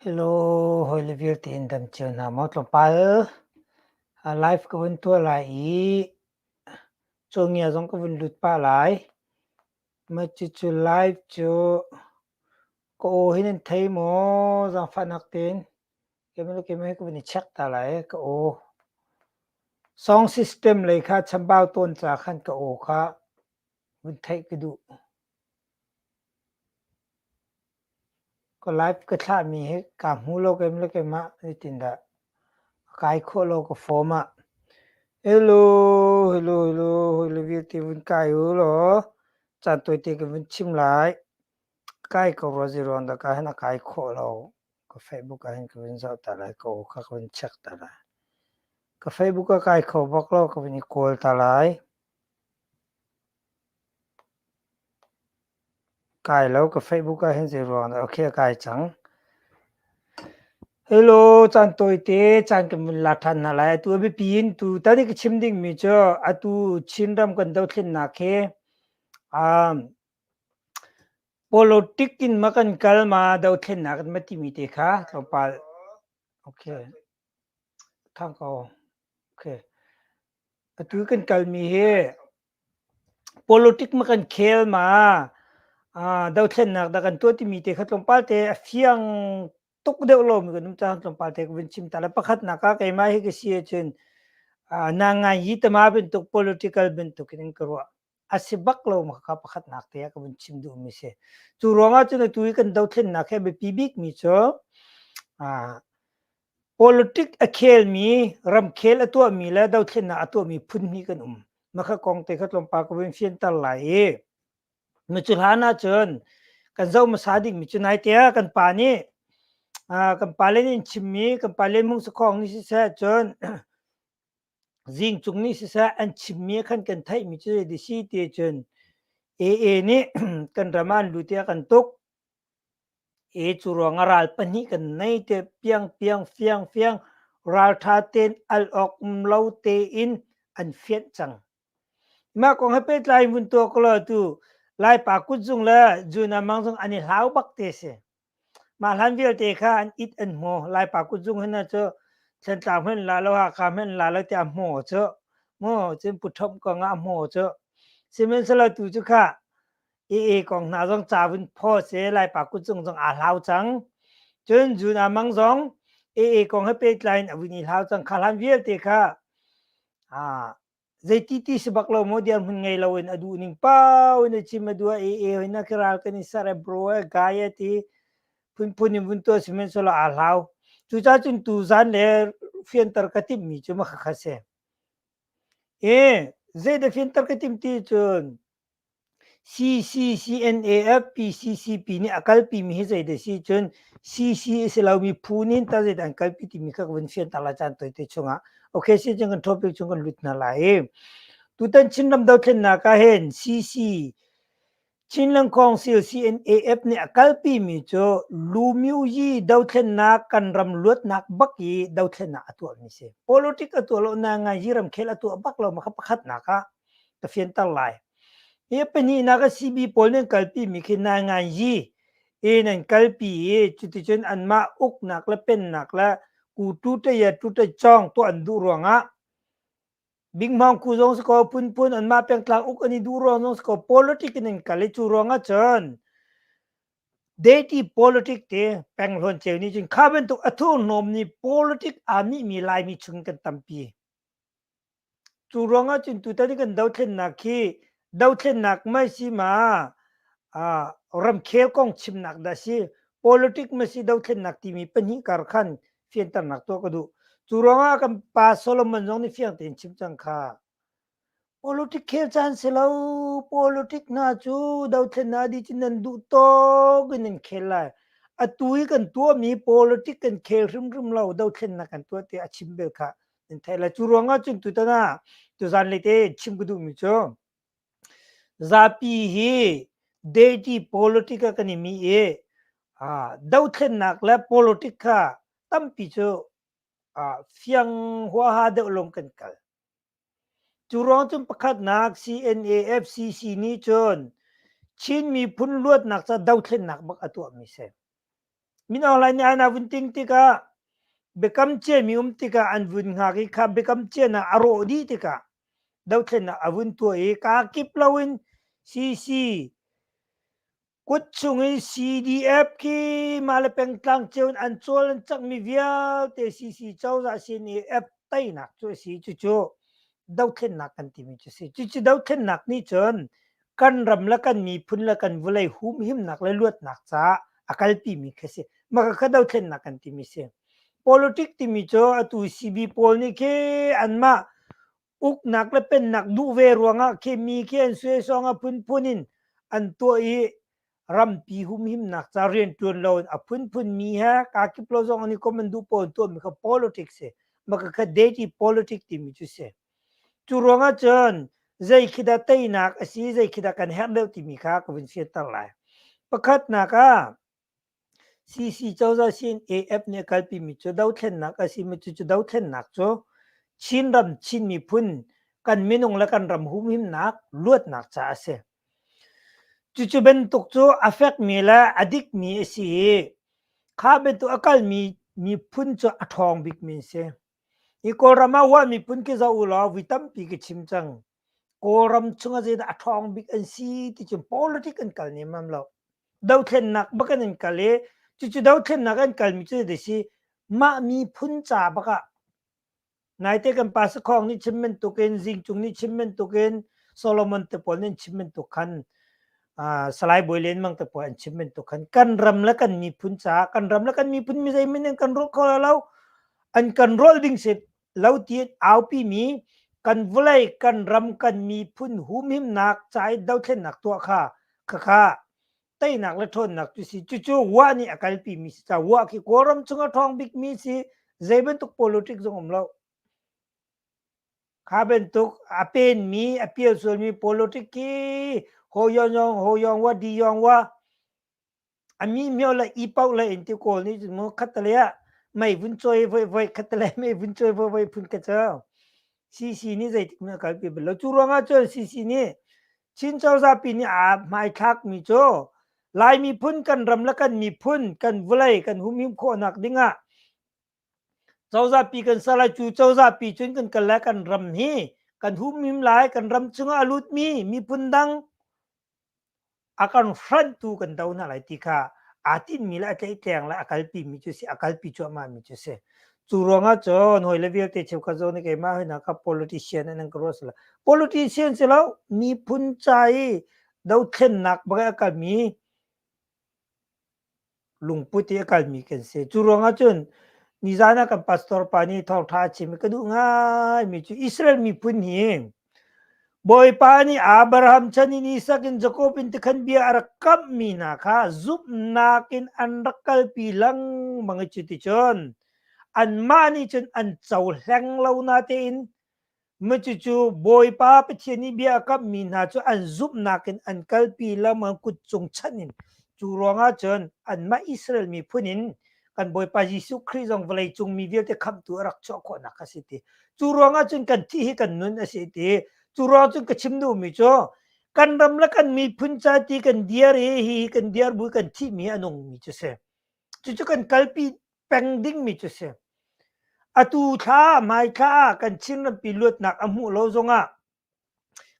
Hello, hawile vialte in dam cio hna maw tlawmpal live ka vun tuah lai i cawngia zong ka vun lut pah lai. Mah cucu live cu ka aw hi nan thei maw zaangfahnak tein keimah le keimah hi ka vun i check ta lai ka aw. Song system lei kha chambau tawn ca khan ka aw kha vun theih ka duh. Ka live ka thlahmi hi kaa hmu lo keimah le keimah zeitindah a kai khawh lo ka form ah. Hello, hello, hello, hawile vialte vun kai u law caan tawite ka vun chim lai. Kai ko rua zeiruang dah ka hin a kai khawh lo. Ka Facebook ah hin ka vun zoh ta lai, ka aw kha ka vun check ta lai. Ka Facebook ah kai kho bak lo, ka vun i kawl ta lai. Kai lo ka Facebook ah hin zeiruang dah okay a kai cang. Hello, caan tawite caan kan vun la ṭhan hna lai. Atu a biapi in tu tani ka chim dingmi cu atu Chinram kan dothlennak hi um, politic in ma kan kal ma dothlennak kan ma timi te kha tlawmpal okay thang ko okay Atu kan kalmi hi politic ma kan khel ma dothlennak dah kan tuah timi te kha tlawmpal te a fiang tuk deuh lomi kan um caah tlawmpal te ka vun chim ta le pakhatnak ah keimah hi ka si ahcun na ngai yi tama bantuk political bantuk in ka ruah a si bak lo ma kha pakhatnak te ah ka vun chim duhmi si. Cu ruangah cun atu hi kan dothlennak hi a biapi bikmi cu Politic a khelmi, ramkhel a tuahmi le dothlennak a tuahmi phun hnih kan um. Mah kha kong te kha tlawmpal ka vun fianter lai i cu hlan ahcun kan zoh hmasa dingmi cu naite ah kan pa nih kan pale nih an chimmi kan pale Hmung Sakhong nih siseh cun Zingcung nih siseh an chimmi khan kan theihmi cu zei si ti cun AA nih kan ram ah an lut i a kan tuk. E cu ruangah ral pahnih kan nei te piang piang fiang fiang ralṭha tein al awk um lo tein an fianh cang. Mah kong he pehtlai in vun tuah ko law tu Laipa kutzung le Juna Mang zong an i hlau bak te si. Mah hlan vialte kha an it an hmu. Laipa kutzung hin cu Thlantlang hmanh la lo Hakha hmanh la lo tiah hmu cu mu cun Pu Thomh kong ah hmu cu. Sihmanhsehlaw tu cu kha AA kong hna zong ca vun phaw se Laipa kutzung zong aa hlau cang. Cun Juna Mang zong AA kong he pehtlai in a vun i hlau cang. Kha hlan vialte kha zeiti ti si bak lo maw dirhmun ngei lo in a duh ning pau in a chim a duh AA hoi na ral kan i ser e bro e guy e ti phunphun in vun tuah sihmanhsehlaw aa hlau. Cucaah cun tu zan le fianter ka timhmi cu mah kha si. E zeidah fianter ka timh ti cun CCCNAF PCCP nih a kalpimi hi zeidah si cun CC a si lomi phu nih tah zeidah an kalpi timi kha ka vun fianter lai caan tawite chungah. Okay si cun kan topic chung kan lut hna lai i tutan Chinram dothlennak ah hin CC Chinland Council CNAF nih a kalpimi cu Lumyu dothlennak kan ram luatnak bak i dothlennak a tuahmi si. Politic a tuah lo na ngai hi ramkhel a tuah bak lo ma kha pakhatnak ah ka fianter lai. Hi pahnihnak a CB pawl nan kalpi mi khi nai ngai yi i nan kalpi i cuticun anmah uknak le pennak le ku tu te ya tu te cawng tuah an duh ruangah Bingmang ku zong si ko phunphun anmah pengtlang uk an i duh ruang zong si ko politic in an kal i cu ruangah cun Deity politic te penghlawn ceu nih cun kha bantuk a thurhnawm ni politic aa mihmi Laimi chung kan tampi. Cu ruangah cun tutan i kan dothlennak hi dothlennak mei si ma ramkhel kong chimnak dah si politic ma si dothlennak timi pahnih kar khan fianternak tuah ka duh. Cu ruangah kan pa Solomon zong nih fiang tein chim cang kha. Politic khel caan si lo. Politic hna cu dothlennak dih cun nan duh tawk in nan khel lai. Atu i kan tuahmi politic kan khel hrimhrim lo dothlennak kan tuah tiah a chim bel kha nan theih lai. Cu ruangah cun tutan ah tuzan lei te chim ka duhmi cu zapi hi deity politic ah kan i mi i dothlennak le politic kha tampi cu fiang huaha deuh lawng kan kal. Cu ruang cun pakhatnak CNAFCC nih cun Chin miphun luatnak ca dothlennak bak a tuahmi si. Min Aung Hlaing nih aana vun ting tikah biakam ciami um tikah an vun hngak i kha biakam cianak a rawh dih tikah dothlennak a vun tuah i kaa kip loin CC kut chung in CDF khi mah le pengtlang cio in an cawl an cakmi vialte CC cozah sin i F teinak cu a si. Cucu dothlennak kan timi cu a si. Cucu dothlennak nih cun kan ram le kan miphun le kan vawlei humhimnak le luatnak caah a kalpimi khi a si. Mah kha dothlennak kan timi si. Politic timi cu atu CB pawl nih khi anmah uknak le pennak duh ve ruangah khi mi khi an suaisawng a phunphun in an tuah i rampi humhimnak ca rianṭuan lo in a phunphun mi he kakip lo zong an i kom an duh paoh an tuahmi kha politics si. Mah kha dirty politics timi cu si. Cu ruangah cun zei khi dah teinak a si, zei khi dah kan herh deuh timi kha ka vun fianter lai. Pakhatnak ah CC cozah sin AF nih a kalpimi cu dothlennak a simi cucu dothlennak cu Chinram Chin miphun kan minung le kan ram humhimnak luatnak caah a si. Cucu bantuk cu a fekmi le a dikmi a si i kha bantuk a kalmi miphun cu a ṭhawng bikmi an si. Hi Kawlram ah Wa miphun khi zoh u law vui tampi ka chim cang. Kawlram chungah zeidah a ṭhawng bik an si ti cu politic an kal nemmam lo. Dothlennak bak in an kal i cucu dothlennak an kalmi cu zeidah si mah miphun ca bak ah naite kan pa Sakhong nih chim bantukin Zingcung nih chim bantukin Solomon te pawl nih an chim bantuk khan Salai Bawi Len Mang te pawl an chim bantuk khan kan ram le kan miphun caah kan ram le kan miphun mi zeihmanh an kan rawh kho lo an kan rawlh ding si lo tiin aupi mi kan vawlei kan ram kan miphun humhimnak ca i dothlennak tuah kha khakha teinak le ṭhawnnak cu si cucu Wa nih a kalpi mi si ca Wa khi Kawlram chung a ṭhawng bik mi si zei bantuk politic zong um lo Kha bantuk a penmi, a pialsualmi politic khi ho yong yong ho yong wa di yong wa a mi myo le i paoh le in ti kawl nih cun mu khattale ah mei vun cawi voi voi khattale mei vun cawi voi voi phun ka cu CC nih zeitik hmanh a kalpi bal lo. Cu ruangah cun CC nih Chin cozah pi nih aa hmaithlakmi cu Lai miphun kan ram le kan miphun kan vawlei kan humhim khawhnak dingah Cozah pi kan ser lai. Cu cozah pi cun kan kal lai. Kan ram hi kan humhim lai. Kan ram chungah a lutmi miphun dang a kan hranhtu kan do hna lai ti kha aa tinhmi le a tlaihtleng le a kalpimi cu si a kalpi cuahmahmi cu si. Cu ruangah cun hawile vialte cheukhat zong nih keimah hoi hna kha politician in an ka ruah si lo. Politician si lo, miphun ca i dothlennak bak i a kalmi lungput i a kalmi kan si. Cu ruangah cun nizan ah kan pastor pa nih thawngṭha a chim i ka duh ngaimi cu Israel miphun hi Bawipa nih Abraham chan in Isak in Jakob in tikhan bia a rak kamhmi hna kha zumhnak in an rak kalpi lengmang i cuticun anmah nih cun an cohleng lo natein Cucu Bawipa Pathian nih bia a kamhmi hna cu an zumhnak in an kalpi lengmang kut cung chanh in. Cu ruangah cun anmah Israel miphun in kan Bawipa Jesuh Khrih zong vawleicung mi vialte khamhtu a rak chuah khawhnak a si ti. Cu ruangah cun kan thih hi kan nun a si ti. Cu ruangah cun ka chim duhmi cu kan ram le kan miphun ca ti kan diar i hihi kan diar bu kan thihmi a nungmi cu si. Cucu kan kalpi peng dingmi cu si. Atu thla, hmai thla ah kan Chinrampi luatnak a hmuh lo zongah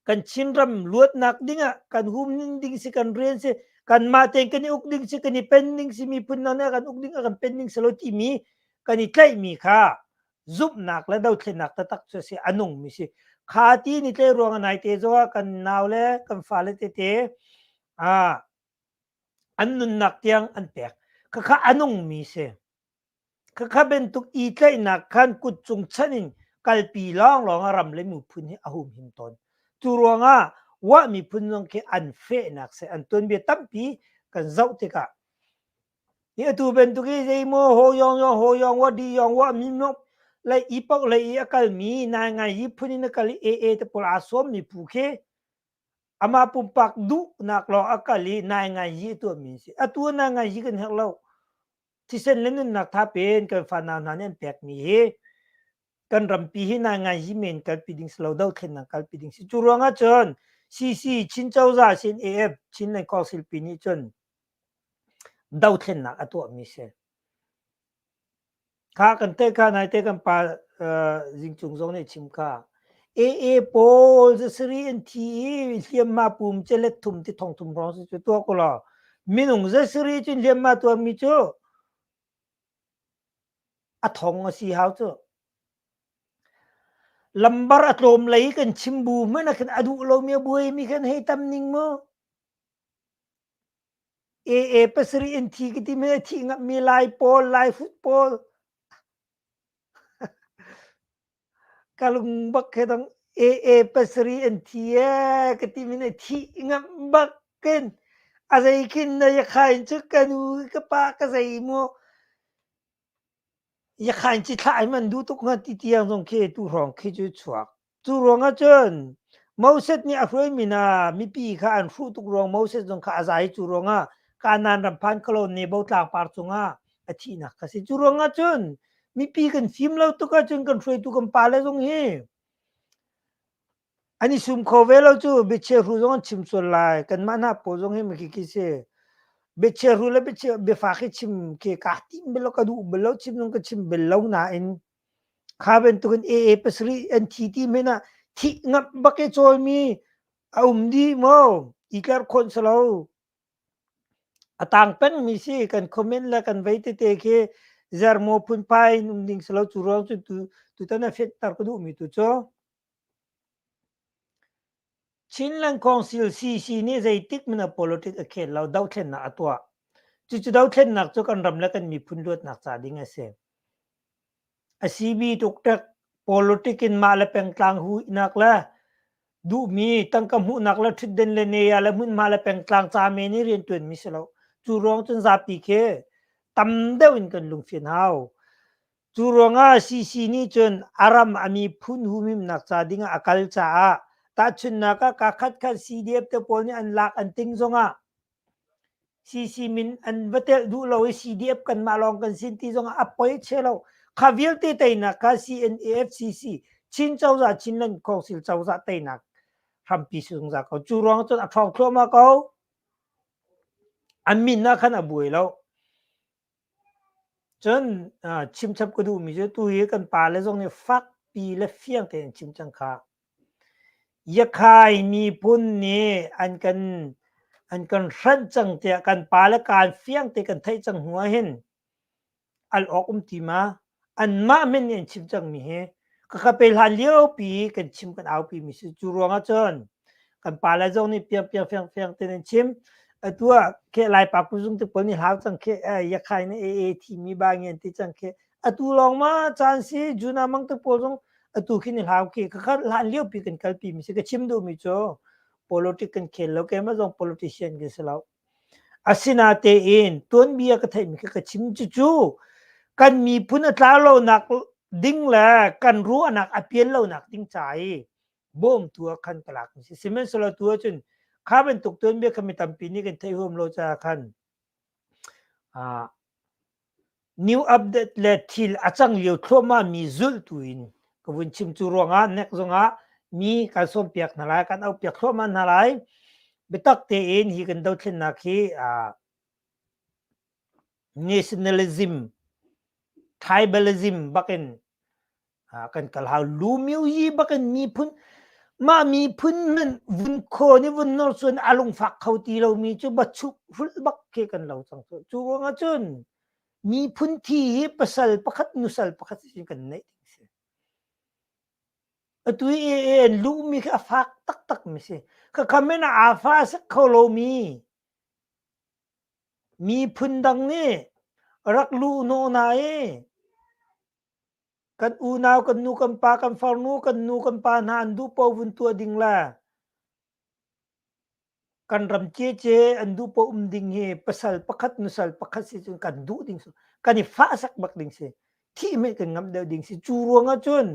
kan Chinram luatnak dingah kan humning ding si, kan rian si, kanmah tein kan i uk ding si, kan i pen ding si, miphun dang nih kan uk ding, a kan pen ding si lo timi kan i tlaihmi kha zumhnak le dothlennak taktak cu a si, a nungmi si. Kha ti ni tle ruang ah naite zongah kan nau le kan fale tete ah an nunnak tiang an pek. Khakha a nungmi si. Khakha bantuk i tlaihnak khan kut cung chan in kalpi lawnglawng a ram le miphun hi a humhim tawn. Cu ruangah Wah miphun zong khi an fehnak si an tuanbia tampi kan zoh tikah hi atu bantuk i zeimaw ho yong yong ho yong wa di yong wa mi mo lei i paoh lei i a kalmi nai ngai hi phun in a kal i AA te pawl aa sawmmi phu khi Amah pumpak duhnak lawng a kal i nainganyi a tuahmi an si. Atu ah nainganyi kan herh lo. Thisen le nunnak tha pen kan fanau hna nih an pekmi hi kan rampi hi nainganyi men kalpi ding si lo, dothlennak kalpi ding si. Cu ruangah cun CC Chin cozah sin AF Chinland Council pi nih cun dothlennak a tuahmi si. Kha kan te kha naite kan pa Zingcung zong nih chim kha. AA pawl zasarih an thi i hliamhma pum celet thum ti thong thum hrawng si cu tuah ko law minung zasarih cun hliamhma tuarmi cu a thong a si hau cu. Lambar a tlawm lei kan chim bu hmanh ah khin a duh lomi a buaimi khan hei tam ning mu. AA pasarih in thi ka ti me thi ngap mi Lai pawl Lai hrut pawl ka lung bak he dong AA pasarih an thi e ka ti mi ne thi ngap bak kin a zei khin na ya khain chu ka nu ka pa ka zei mu Yakhain ci thlah in an duh tuk hnga ti tiang zong khi tu hrawng khi cu chuak. Cu ruangah cun Moses nih a hruaimi hna mipi kha an hruh tuk ruang Moses zong kha a zai cu ruangah Kanaan ram phan kholo Nebo tlangpar cungah a thihnak kha si. Cu ruangah cun mipi kan fim lo tuk ahcun kan hruaitu kan pale zong hi An i sum kho ve lo cu biachiahru zong an chim sual lai. Kanmah hna pawl zong hi makhi khi si. Biachiahru le biafak hi chim khi kaa tim bal lo, ka duh bal lo, chim zong ka chim bal lo nain kha bantukin AA pasarih an thi ti hmanh ah thih ngamh bak i cawlmi a um dih maw? I tlerhkhonh si lo. A tang pengmi si kan comment le kan vei tete khi zermaw phunphai in um ding si lo. Cu ruang cun tu tutan ah fehter ka duhmi tu cu Chinland Council CC nih zeitik hmanh ah politics a khel lo, dothlennak a tuah. Cucu dothlennak cu kan ram le kan miphun luatnak ca ding a si. A CB tuktek politic in mah le pengtlang huinak le duhmi tangka hmuhnak le ṭhutden le neya le hmunhma le pengtlang ca men i rianṭuanmi si lo. Cu ruang cun zapi khi tam deuh in kan lungfin hau. Cu ruangah CC nih cun a ram a miphun humhimnak ca dingah a kal caah tahchunhnak ah kakhat khat CDF te pawl nih an lak an ting zongah CC min an va telh duh lo i CDF kanmah lawng kan sin ti zongah a poi che lo. Kha vialte teinak kha CNAF CC Chin cozah Chinland Council cozah teinak hrampi si zungzal ko. Cu ruang cun a ṭhawng thluahmah ko. An min ah khan a buai lo. Cun chimchap ka duhmi cu tuhi kan pale zong nih fakpi le fiang tein chim cang kha. Yakhai miphun nih an kan an kan hranh cang tiah kan pale kaan fiang te kan theih cang hnu ahhin al awk um ti ma? Anmah men nih an chim cangmi hi ka ka pe hlan liopi kan chim kan aupi mi si. Cu ruangah cun kan pale zong nih piang piang fiang fiang tein an chim. Atu ah khe Laipa kuzung te pawl nih hlau cang khe yakhai nih AA thi mi ba ngen ti cang khe atu lawng ma caan si Juna mang te pawl zong atu khi ni hlau khi ka khat hlan liopi kan kalpi mi si ka chim duh mi cu politic kan khel lo keimah zong politician kan si lo. Asinatein tuanbia ka theihmi kha ka chim. Cucu kan miphun a tlau lonak ding le kan ruahnak a pial lonak ding ca i bawmtu ah khan ka lak mi si. Sihmanhsehlaw tu ahcun kha bantuk tuanbia kha mi tampi nih kan theih huam lo caah khan New update le thil a cang lio thluahmah mi zulhtu in ka vun chim cu ruangah nek zongah mi kan sawmpiak hna lai, kan auhpiak thluahmah hna lai. Biatak tein hi kan dothlennak hi nationalism, tribalism bakin kan kal hau lu yi bakin miphun mah miphun hmanh vun khaw nih vun nor cun a lungfak kho ti lomi cu ba chup hrulh bak khi kan lo cang cu cu ruangah cun miphun thi hi pasal pakhat nusal pakhat sin kan neih ding si atu i an luhmi khi a fak taktak mi si ka khamen a fa sek kho lomi miphun dang nih rak luh hnawh hna i Kan unau, kan nu, kan pa, kan farnu, kan nu, kan pa hna an duh paoh vun tuah ding le kan ram cece an duh paoh um ding hi pasal pakhat nusal pakhat si cun kan duh ding si kan i fahsak bak ding si thih meh kan ngamh deuh ding si cu ruangah cun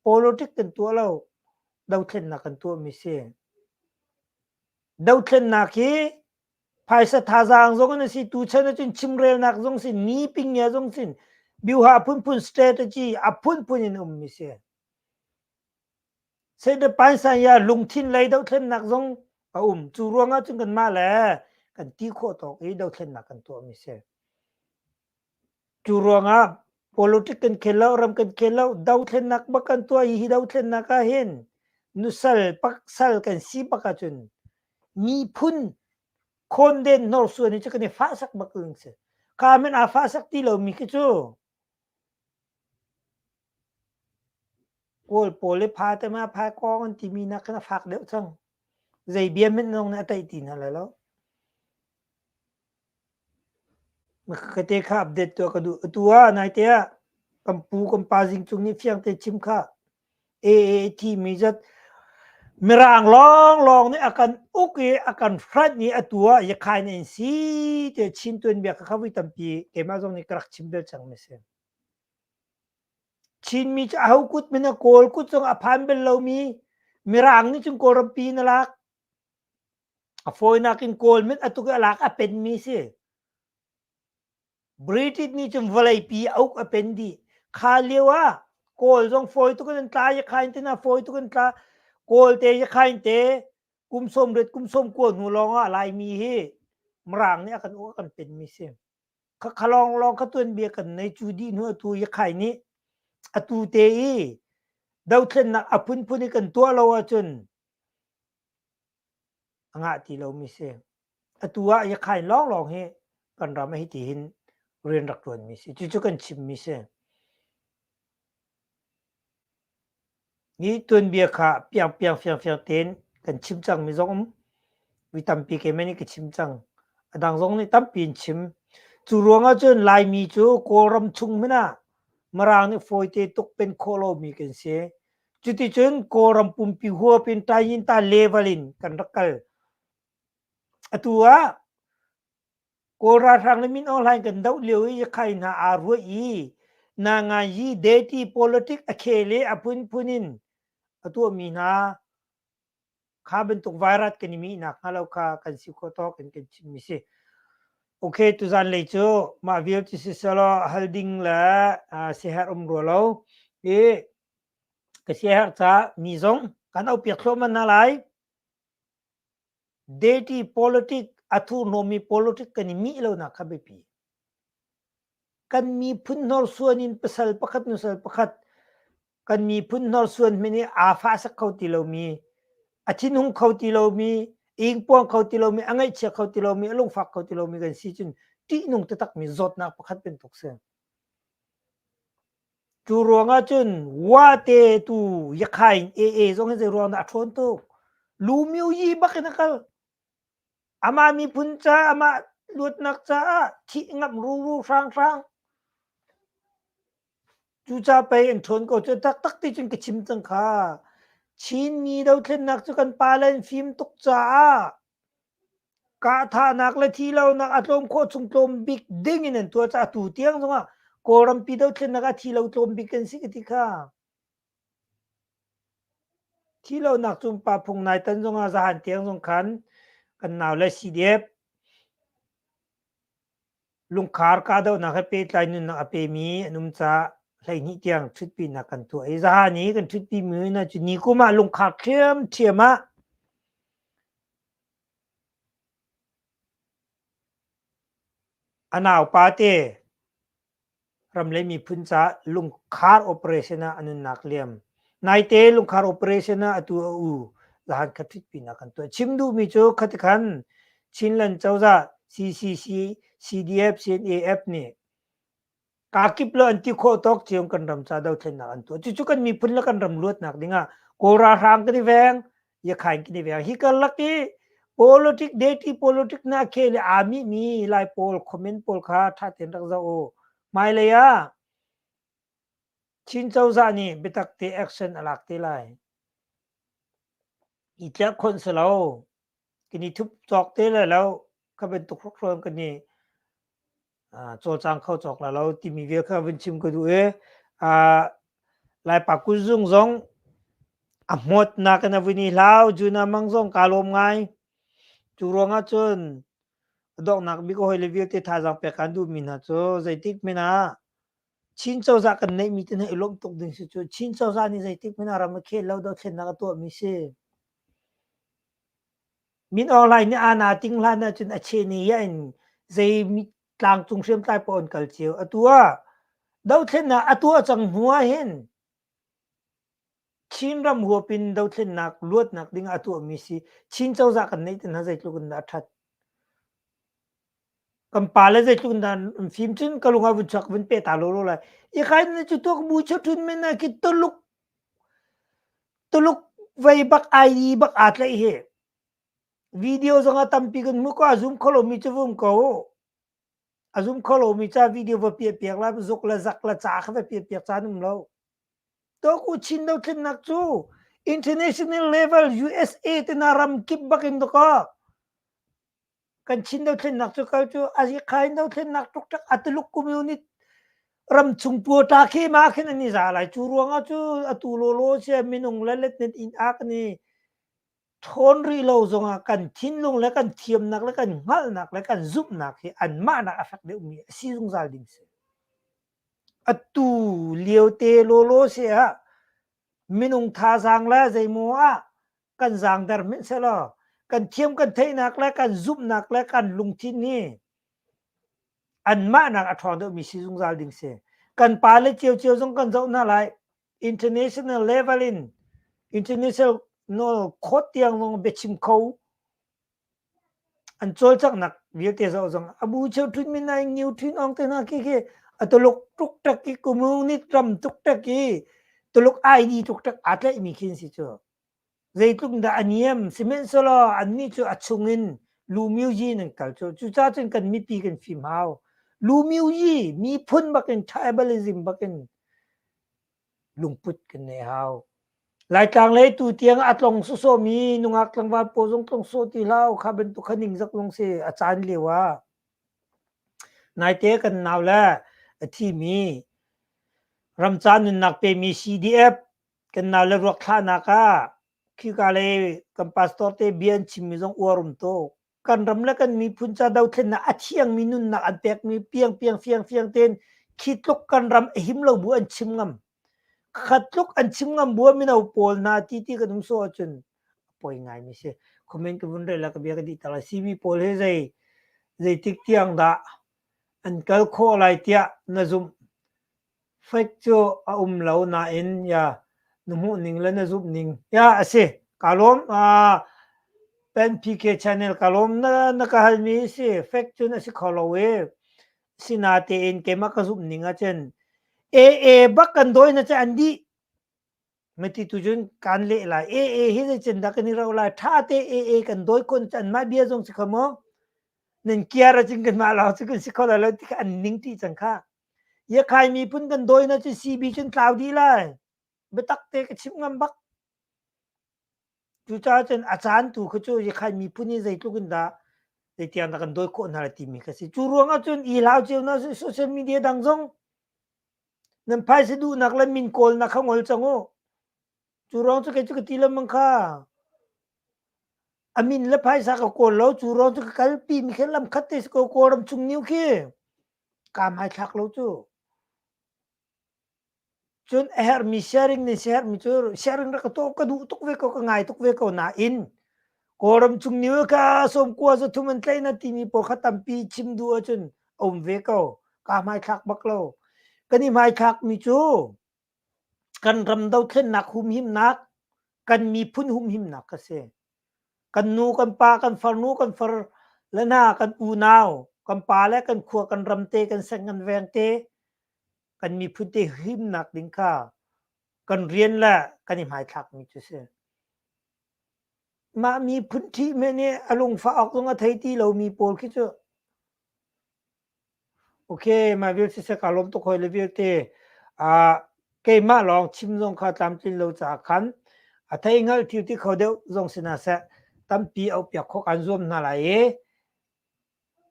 politic kan tuah lo dothlennak kan tuah mi si dothlennak hi Phaisa thazaang zong in a si, tuchan ahcun chimrelnak zong sin, ni pingia zong sin, biuha phunphun strategy a phunphun in ummi si. Sede paisanya lungthin lei dothlennak zong a um. Cu ruangah cun kanmah le kan ti khawh tawk i dothlennak kan tuahmi si. Cu ruangah. Politic kan khel lo, ram kan khel lo, dothlennak bak kan tuah i hi dothlennak ah hin nusal paksal kan si bak ahcun miphun khawnden hnorsuan hi cu kan i fahsak bak ding si. Kha men aa fahsak ti lomi khi cu Kawl pawl i pha te ma pha kong an timi nak khan a fak deuh cang. Zei bia hmanh zong nih a taih ti hna lai lo. Kate kha update tuah ka duh. Atu ah naite ah kan pu kan pa Zing Cung nih fiang te chim kha AAT mi zat Mirang lawnglawng nih a kan uk i a kan hranh i atu ah Yakhain in si te Chin tuanbia kha kha voi tampi keimah zong nih ka rak chim bel cang mi si. Chinmi cu aho kut men a Kawl kut zong a phan bel lomi Mirang nih cun Kawlrampi in a lak. A fawinak in Kawl mit a tuk i a lak a penmi si. British nih cun vawleipi a uk a pen dih. Kha lio ah Kawl zong fawi tuk in an tla, Yakhain te hna fawi tuk in tla. Kawl te Yakhain te kum 80 kum 90 hnu lawng ah Laimi hi Mirang nih a kan uk a kan penmi si. Khakha lawnglawng kha tuanbia kan nei cu dih hnu atu Yakhai nih atu te i dothlennak a phunphun i kan tuah lo ahcun a ngah ti lomi si. Atu ah Yakhain lawnglawng hi kan ram ah hiti hin rian rak ṭuanmi si. Cucu kan chimmi si. Hi tuanbia kha piangpiang fiangfiang tein kan chim cangmi zong um. Mi tampi keimah nih ka chim cang. A dang zong nih tampi in chim. Cu ruangah cun Laimi cu Kawlram chung hmanh ah Mirang nih fawite tuk pen khawh lomi kan si. Cuticun Kawlram pumpi huap in Tainta level in kan rak kal. Atu ah Kawl ralhrang le Min Aung Hlaing kan doh lio i Yakhai hna aa ruah i Nanganyi deity politic a khel i a phunphun in a tuahmi hna kha bantuk virus kan i mih nak hnga lo kha kan si khawh tawk in kan chimmi si. Okay, tuzan lei cu mah vial cu siselaw hal ding le siaherh um rua lo i ka siaherh ca mi zong kan aupiak thluahmah hna lai. Deity politic a thurhnawmmi politic kan i mih lonak kha biapi. Kan miphun hnorsuan in pasal pakhat nusal pakhat kan miphun hnorsuan hmanh i aa fahsak kho ti lomi, a thinhung kho ti lomi, ingpuang kho ti lomi, a ngaihchia kho ti lomi, a lungfak kho ti lomi kan si cun ṭihnung taktakmi zawtnak pakhat bantuk si. Cu ruangah cun Wate tu Yakhain AA zong hi zei ruang dah a ṭhawn tuk. Lumyu yi bak in a kal. Amah miphun ca, amah luatnak caah thih ngamh ruru hranghrang. Cucaah pei an ṭhawn ko cu taktak ti cun ka chim cang kha. Chinmi dothlennak cu kan pale an fim tuk caah Kahthahnak le thihlonak a tlawm khawh chung tlawm bik ding in an tuah caah tu tiang zongah Kawlrampi dothlennak ah thi lo tlawm bik kan si ka ti kha. Thihlonak cung pa phung nai tan zongah zahan tiang zong khan kan nau le CDF lungkhar kahdohnak he pehtlai nunnak a pemi an um caah 12 tiang ṭhutpinak kan tuah i zahan i kan ṭhutpi mi hna cu ni kum ah lungkhar ṭhiamṭhiam ah A naupa te ram le miphun caah lungkhar operation ah a nunnak liam. Naite lungkhar operation ah atu a u zahan khat ṭhutpinak kan tuah. Chim duhmi cu khatikhan Chinland cozah CCC, CDF, CNAF nih Kakip le an ti khawh tawk cio kan ram ca dothlennak an tuah. Cucu kan miphun le kan ram luatnak dingah Kawl ralhrang kan i veng, Yakhain kan i veng. Hi karlak i politic dirty politic na khel i aa mihmi Lai pawl comment pawl kha ṭha tein rak zoh u. Hmailei ah Chin cozah nih biatak te action a lak te lai. I tlerhkhonh si lo. Kan i thup cawk te lai lo. Kha bantuk hrokhrawl kan i cawlcang kho cawk la lo timi vial kha vun chim ka duh i Laipa kutzung zong a hmawtnak in a vun i hlau Juna Mang zong kaa lawm ngai cu ruangah cun a donghnak bik a hawile vialte thazaang pek kaan duhmi hna cu zeitik hmanh ah Chin cozah kan neihmi te hna i lawmh tuk ding si cu Chin cozah nih zeitik hmanh ah ram a khel lo dothlennak a tuahmi si. Min Aung Hlaing nih aa ting hlan ahcun a cheh ni in zei tlangcung hriamtlai paoh an kal cio. Atu ah Dothlennak a tuah cang hnu ah hin Chinram huap in dothlennak luatnak ding a tuahmi si Chin cozah kan neih te hna zeitluk in dah a ṭhat. Kan pale zeitluk in dah an fim cun ka lung ah vun chuak vun pe ta lawlaw lai. I kai na cu tuak bu chotun men na ki Tuluk Tuluk vei bak ID bak aa tlaih hi. Video zong ah tampi kan hmuh ko a zum kho lomi cu vum ko. A zum kho lomi ca video va piah piak la zuk le zak le ca kha va piah piak caan um lo. Toku Chin dothlennak cu international level USA te na ram kip bak in dawkaw kan Chin dothlennak cu kal cu a khain dothlennak tuk tak a Tuluk communist ram chung puata khi ma khin an i za lai cu ruangah cu atu lawlaw sia minung le let net in ak ni ṭhawn rih lo zongah kan thinlung le kan thiamnak le kan hngalhnak le kan zumhnak hi anmahnak a fek deuhmi a si zungzal ding si. Atu lio te lawlaw si ah minung thazaang le zeimaw ah kan zaangder hmanh sehlaw kan thiam kan theihnak le kan zumhnak le kan lungthin hi anmahnak a ṭhawng deuhmi si zungzal ding si. Kan pale ciocio zong kan zoh hna lai. International level in international court tiang zong biachim kho an cawlcanghnak vialte zoh zong abu cheu ṭhun min nai ngiu ṭhin ong te hna khi khi a Tuluk tuk tak i communist ram tuk tak i Tuluk ID tuk tak aa tlaihmi khin si cu zeitluk dah a niam sihmanhsehlaw annih cu a chungin Lu-myu-yi nan kal cu cucaah cun kan mipi kan fim hau Lu-myu-yi miphun bakin tribalism bakin lungput kan nei hau Laitlang lei tu tiang a tlong sawsawmi nungak tlangval pawl zong tlong sawh ti hlah kha bantuk kha ningzak zong si a caan lio ah naite kan nau le a thimi ramca nunnak pemi CDF kan nau le ruak thlahnak ah khika lei kan pastor te bia an chimmi zong uar um tuk kan ram le kan miphun ca dothlennak a thiangmi nunnak an pekmi piang piang fiang fiang tein khi tluk kan ram a him lo bu an chim ngam khat tluk an chim ngam bu mino pawl hna ti ti kan um so ahcun poi ngai mi si comment ka vun rel la ka bia ka dih tak la CB pawl he zei zeitik tiang dah an kal khawh lai tiah na zumh Fake cu a um lo nain ya na hmuh ning le na zumh ning ya a si. Ka lawm. Uh, Pen PK channel ka lawm na na ka halmi si. Fake cun a si kho lo e. Sinatein keimah ka zumh ning ahcun AA bak kan dawi na cu an dih. Mati tu cun kan leh lai. AA hi zeitin dah kan i rauh lai? Ṭha te AA kan dawi kun anmah bia zong si kho maw? Nan kiar ahcun kanmah lawng cu kan si kho lai lo ti kha an ning ṭih cang kha. Yakhai miphun kan dawi na cu CB cun tlau dih lai. Biatak te ka chim ngam bak. Cucaah cun a caan tu kha cu Yakhai miphun hi zeitluk in dah zeitiang dah kan dawi khawh hna lai timi kha si. Cu ruangah cun i hlau cio na social media dang zong nan phaisa duhnak le min kawlnak kha ngol cang u. Cu ruang cu kei cu ka ti lengmang kha. A min le phaisa ka kawl lo cu ruang cu ka kalpi mi khin lam khat te si ko Kawlram chung niu khi. Kaa hmaithlak lo cu. Cun a herhmi sharing nih siaherhmi cu sharing rak ka tuah ka duh tuk ve ko ka ngai tuk ve ko nain Kawlram chung niu ka sawmkua zathum an tlaih na timi pawl kha tampi chim duh ahcun a um ve ko. Kaa hmaithlak bak lo. Kan i hmaithlakmi cu kan ram dothlennak humhimnak, kan miphun humhimnak kha si. Kan nu, kan pa, kan farnu, kan far le hna, kan unau, kan pa le kan khua, kan ram te, kan seng, kan veng te, kan miphun te himnak ding kha kan rian le kan i hmaithlakmi cu si. Mah miphun ṭhih men i a lungfah awk zong a thei ti lomi pawl khi cu Okay, mah vial siseh kaa lawm tuk hawi le vialte. Uh, keimah lawng chim zong kha tlamtlin lo caah khan a thei hngal thil ti kho deuh zong si hna seh tampi auh piak khawh kan zuam hna lai i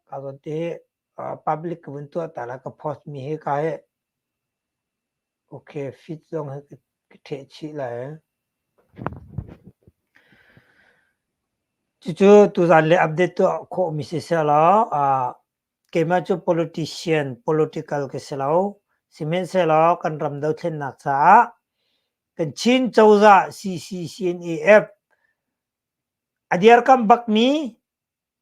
ka zawn te uh, public ka vun tuah ta la ka post mi hi ka he okay feed zong hi ka ṭheh chih lai. Cucu tuzan le update tuah khawh mi siseh law uh, Keimah cu politician, political ka si lo. Sihmanhsehlaw kan ram dothlennak caah kan Chin cozah CCCNAF a dirkamh bakmi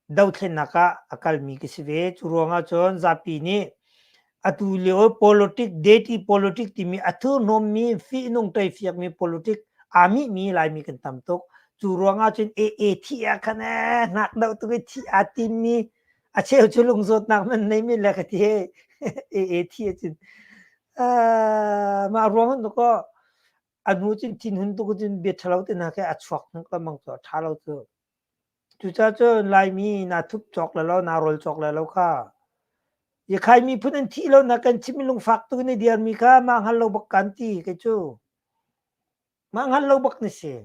dothlennak ah a kalmi ka si ve. Cu ruangah cun zapi nih Atu lio politic, dirty politic timi a thurhnawmmi, fihnung ṭeifiakmi politic aa mihmi Laimi kan tam tuk. Cu ruangah cun AA thih ah khan ee hngak deuh tuk i thih aa timmi a cheu cu lungzawtnak man nei men le ka ti AA thih ahcun mah ruang in kaw a hnu cun thinhun tuk cun bia ṭhalo te hna khi a chuak lengmang cu a ṭha lo cu. Cucaah cun Laimi naa thup cawk le lo, naa rawl cawk le lo kha. Yakhai miphun an thih lonak kan chim i lungfak tuk in a dirmi kha mah hngal lo bak kan ti kei cu. Mah hngal lo bak na si.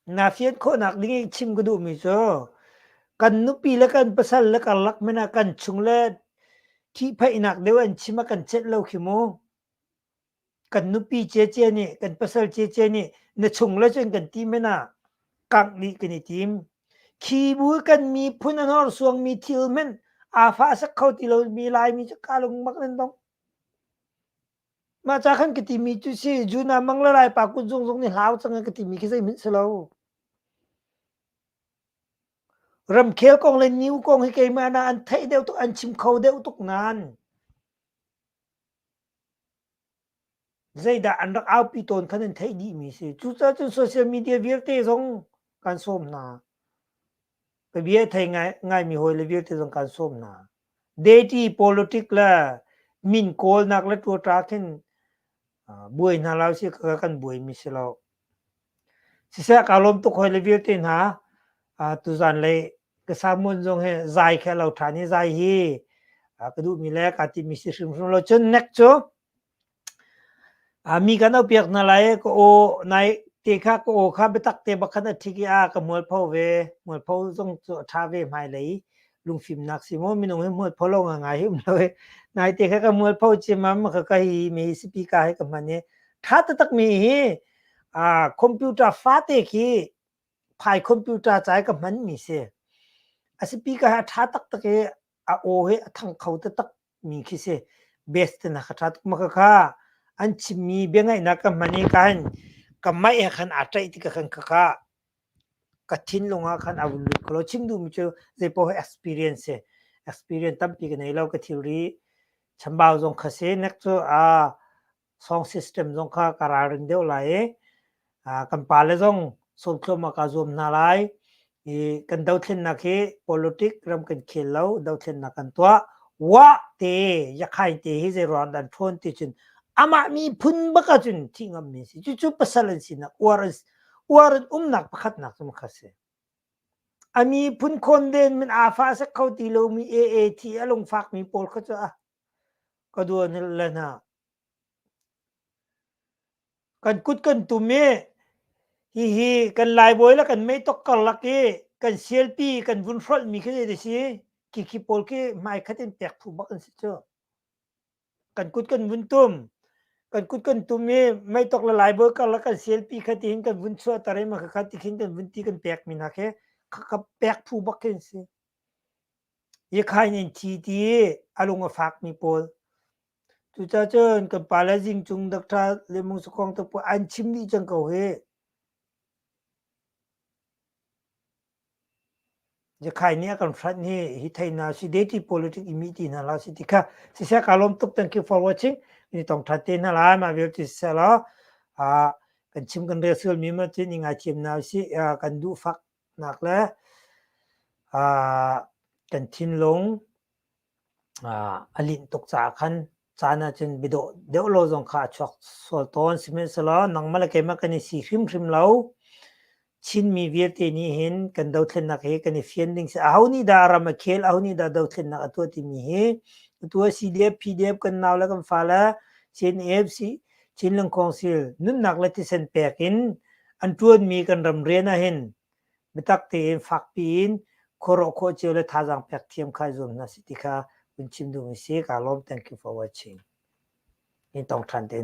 Na fian khawhnak ding i chim ka duhmi cu kan nupi le kan pasal le karlak men ah kan chung le ṭhihphaihnak deuh an chim a kan celh lo khi mu. Kan nupi ciacia nih kan pasal ciacia nih na chung le cun kan ti men ah kangh dih kan i tim. Khi bu kan miphun a hnorsuangmi thil hmanh aa fahsak kho ti lomi Laimi cu kaa lungmak nan dong. Mah ca khan ka timi cu si Juna mang le Laipa kut zung zung nih hlau cang ka timi khi zeihmanh si lo. Ramkhel kong le new kong hi keimah na an theih deuh tuk an chim kho deuh tuk nain zeidah an rak aupi tawn khan an theih dihmi si. Cucaah cun social media vialte zong kan sawm hna. Ka bia thei ngai ngaimi hawi le vialte zong kan sawm hna. Deity politic le min kawlnak le ṭuaṭa khin buai hna lo si ka kan buaimi si lo. Siseh kaa lawm tuk hawi le vialte hna tuzan lei ka sermon zong hi zai kha lo ṭhan i zai hi ka duhmi le kaa timmi si hrimhrim lo. Cun nek cu Mi kan aupiak hna lai i ka aw nai te kha ka aw kha biatak te bak khan a ṭhik i a ka mualpho ve. Mualpho zong cu a ṭha ve hmailei lungfimnak si maw minung hi mualpho lo ngaingai hi um lo i nai te kha ka mualpho ciammam ka ka hi mi speaker hi ka hman i ṭha taktak mi hi computer fate khi phai computer ca i ka hman mi si. A speaker hi a ṭha taktak i a aw hi a thang kho taktak mi khi si. Best te na ka ṭha tuk ma kha an chimmi bia ngaihnak ka hman i ka hin ka maih he khan aa ṭaih tik ah khan khakha ka thinlung ah khan a vun lut ko. Chim duhmi cu zeipaoh hi experience si. Experience tampi ka nei lo ka thilri chambau zong kha si. Nek cu aa song system zong kha ka ralring deuh lai i kan pale zong sawm thluahmah kaa zuam hna lai. I kan dothlennak hi politic ram kan khel lo, dothlennak kan tuah. Wah te yakhain te hi zei ruang dan ṭhawn ti cun amah miphun bak ahcun thih ngammi si. Cucu pasal an sinak uar an uar an umnak pakhatnak cu kha si. A miphun khawnden min aa fa sek kho ti lomi AA thi a lungfakmi pawl kha cu a ka duan le hna. Kan kut kan tum i hihi kan laibawi le kan meitok karlak i kan sialpi kan vun hrolhmi khi zei si khi pawl khi hmaikhat in pek phu bak an si cu. Kan kut kan vun tum. Kan kut kan tum i meitok le laibawi karlak kan sialpi kha tihin kan vun chuahter i mah kha tikhin kan vun ti kan pekmi hna khi kha pek phu bak khi an si. Yakhain in thi ti a lung a fakmi pawl Cucaah cun kan pale zingcung Doctor le Mungsakong te pawl an chim dih cang ko hih. Jakhai nih a kan hranh hi hi thei hna si deti politic i mi ti hna la si ti kha siseh ka lawm tuk thank you for watching ni tong that te hna lai ma vialte siseh law kan chim kan rel sual mi ma cun i ngaithiam hna usih kan duh fak nak le kan thinlung A linh tuk caah khan caan ahcun biadawh deuh lo zong kha a chuak sual tawn. Sihmanhsehlaw nangmah le keimah kan i si hrimhrim lo. Chinmi vialte nih hin kan dothlennak hi kan i fian ding si. Aho nih dah ram a khel, aho nih dah dothlennak a tuah timi hi atu ah CDF, PDF kan nau le kan fale CNF, Chinland Council nunnak le thisen pek in an ṭuanmi kan ram rian ah hin biatak tein fakpi in khuaruah khawh cio le thazaang pek thiam kha i zuam hna sih ti kha vun chim duhmi si. Kaa lawm. Thank you for watching. In tong ṭhan te.